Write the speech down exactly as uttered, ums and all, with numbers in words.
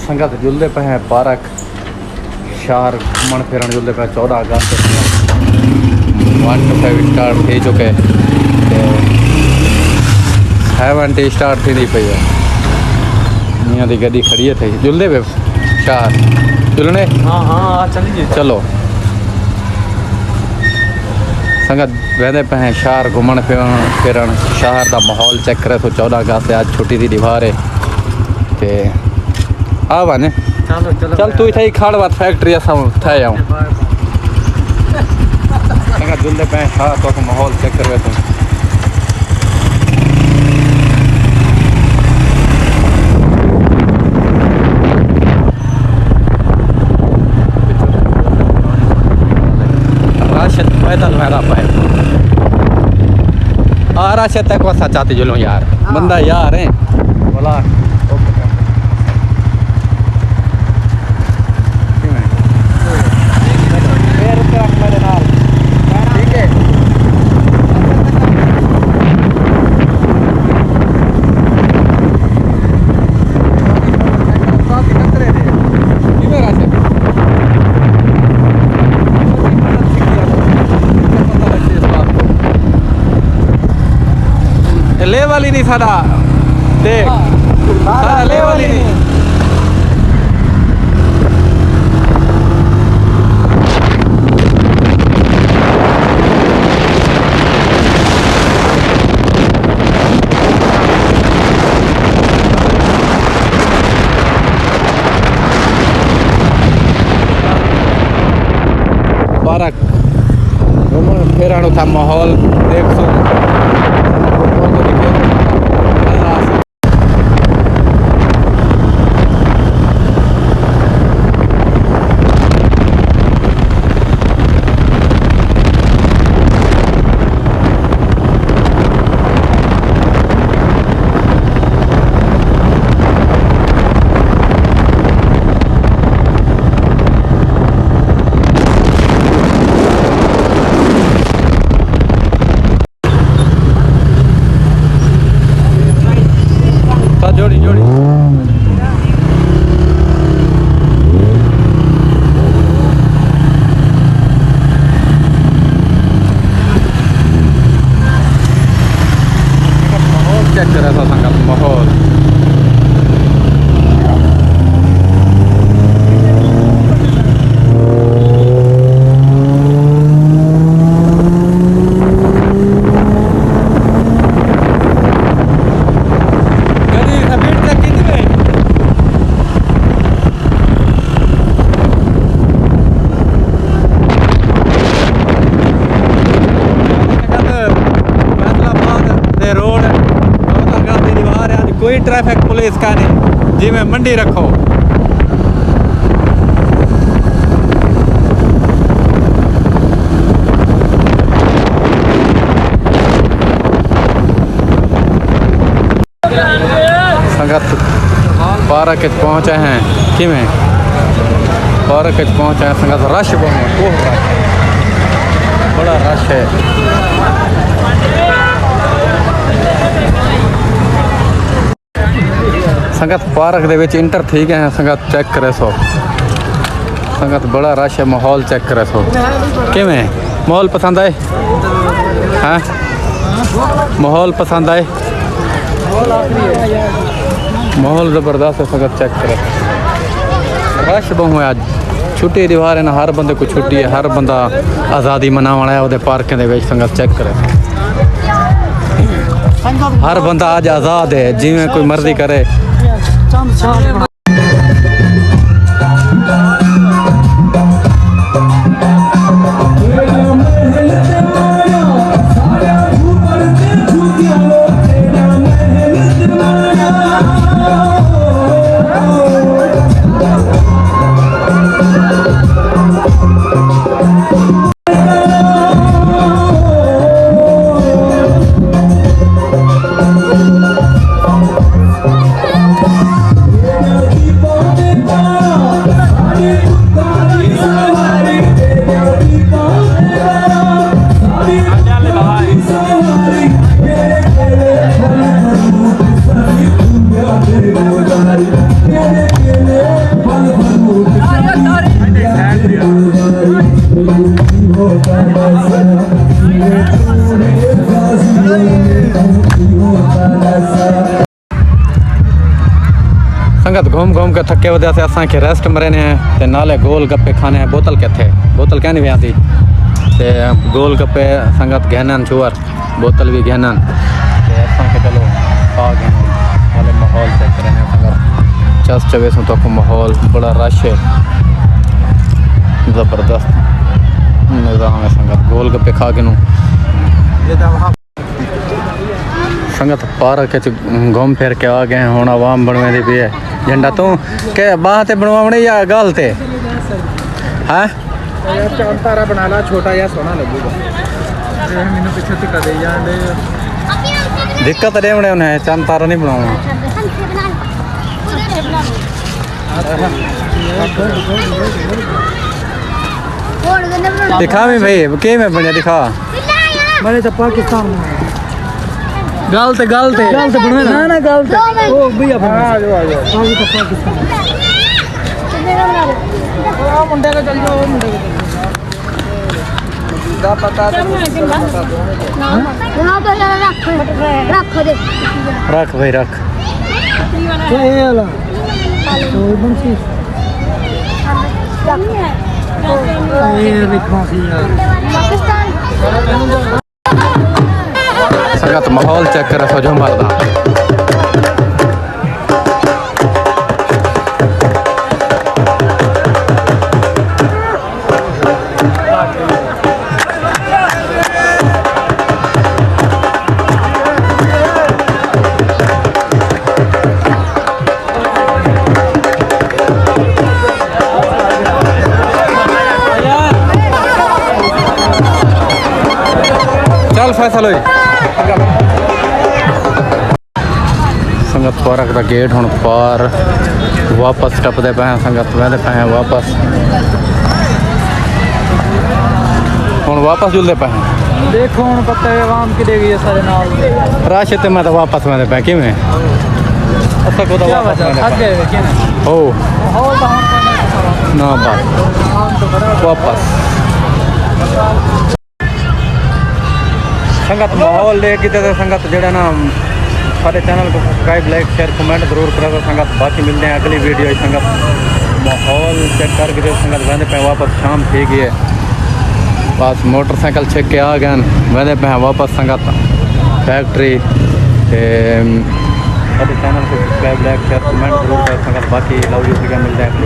سنگت جلدے پئے ہیں پارک شہر گھمݨ پھرݨ، جلدے پئے چودہ اگست۔ ون ٹو فائیو اسٹارٹ تھی چکے تے سیونٹی اسٹارٹ تھیندی پئی ہے۔ میاں دی گڈی کھڑی ہے تھئی، جلدے پئے شہر۔ جلنے؟ ہاں، ہاں، آ چلیے۔ چلو۔ سنگت ویندے پئے ہیں شہر گھمݨ پھرݨ، پھرݨ، شہر دا ماحول چیک کرے۔ سو چودہ اگست ہے، اڄ چھٹی دی ݙیہاڑ ہے۔ تے آ ونڄ۔ چلو، چلو چل، بھائی۔ توں اتھے ہی کھڑ، وت فیکٹری اساں اتھے آؤں۔ Bye, bye. سنگت جلدے پئے ہیں شہر، تہاکوں ماحول چیک کروے توں۔ راشد پیدل ویندا پئے۔ آ راشد، تیکوں اساں چاتی جلوں یار۔ ہاں۔ بندہ یار ہیں۔ بولا۔ ٹھیک ہے۔ لیول ہی نہیں ساڈا۔ تے ساڈا لیول ہی نہیں۔ پارک گھمݨ پھرݨ، اتھاں ماحول ݙیکھسوں۔ جوڑی، جوڑی۔ ماحول چیک کرے سو سنگت، ماحول۔ گڈی سپیڈ چیک کیتی وے۔ فیصل آباد دے روڈ، چودہ اگست دی دیوار ہے، اڄ کوئی ٹریفک پولیس کائنی، جیویں منڈی رکھو۔ سنگت پارک اچ پہنچے ہیں، کیویں؟ پارک اچ پہنچے ہیں سنگت، رش بہت ہے، بہت رش ہے، بڑا رش ہے۔ سنگت پارک دے وچ انٹر تھی ڳئے ہیں سنگت، چیک کرے سو۔ سنگت بڑا رش ہے، ماحول چیک کرے سو۔ کیویں؟ ماحول پسند آئے؟ ہاں؟ ماحول پسند آئے؟ ماحول زبردست ہے سنگت، چیک کرے۔ رش بہوں ہے اڄ۔ چھٹی دیوار ہے نا، ہر بندے کوں چھٹی ہے، ہر بندہ آزادی مناوݨ آیا اودے پارکیں دے وچ، سنگت چیک کرے۔ ہر بندہ اڄ آزاد ہے، جیویں کوئی مرضی کرے۔ گھوم گھوم کے تھکے ودے سے، اساں کے ریسٹ مرینے ہیں تے نالے گول گپے کھانے ہیں۔ بوتل کتھے؟ بوتل کہیں نہیں ویاندی۔ تے گول گپے سنگت گھنن چور، بوتل بھی گھنن۔ تے اساں کے چلو آ گئے ہیں، نالے ماحول چیک کرنے ہیں سنگت۔ چس چوے سوں تو کو ماحول بڑا رش ہے، زبردست نظام ہے سنگت۔ گول گپے کھا کے نوں سنگت پارک وچ گھوم پھر کے آ گئے ہیں، ہن عوام بنویندی پئی ہے۔ جھنڈا توں کہ باہ تے بنواوݨے یا گال تے؟ ہاں؟ یار، چاند تارا بنا لا، چھوٹا جہا سوہݨا لڳے گا۔ اے مینوں پچھوں دھکا ݙے جان ݙے۔ دھکا تاں ݙیوݨے انہیں، چاند تارا نہیں بناوݨا۔ دکھا بھی بھائی، کیویں بݨیا؟ دکھا۔ میں نے تو پاکستان بݨایا۔ گل تے، گل تے۔ گل تے بݨوے نا۔ نہ، نہ، گل تے۔ او بھیا بݨوے۔ آ جاؤ، آ جاؤ۔ آ جاؤ، پاکستان۔ او منڈے کو چل جاؤ، او منڈے کو چل جاؤ۔ رکھ، رکھ دے۔ رکھ بھائی، رکھ۔ اے والا۔ تو بن سی۔ اے ویکھو سی یار۔ پاکستان۔ سنگت ماحول چیک کرو سو جھمر دا۔ چل فیصل ہوئی۔ سنگت پارک دا گیٹ ہن پار واپس ٹپدے پئے ہیں، سنگت ویندے پئے ہیں واپس۔ ہن واپس جلدے پئے ہیں۔ دیکھو ہن پتہ ہے عوام کݙے گئی ہے سارے نال۔ رش تے میں تاں واپس ویندے پئے، کیویں؟ اساں کو تاں کیا واپس وجہ؟ ویندے تھک پئے۔ گئے ہو کیا نہیں؟ ہو۔ ماحول تاں ہن کوئی نہیں۔ نہ بس۔ واپس۔ سنگت ماحول ݙیکھ کے تے سنگت جڑا نا سارے چینل کو سبسکرائب، لائک، شیئر، کمنٹ ضرور کرو سنگت۔ باقی ملدے ہیں اگلی ویڈیو وچ سنگت۔ ماحول چیک کر کے سنگت ویندے پئے واپس، شام تھی گئی ہے۔ بس موٹر سائیکل چھک کے آ گئے ہیں، ویندے پئے ہیں واپس سنگت فیکٹری۔ تے سارے چینل کو سبسکرائب، لائک، شیئر، کمنٹ ضرور کرو سنگت۔ باقی لو یو، ملدے ہیں۔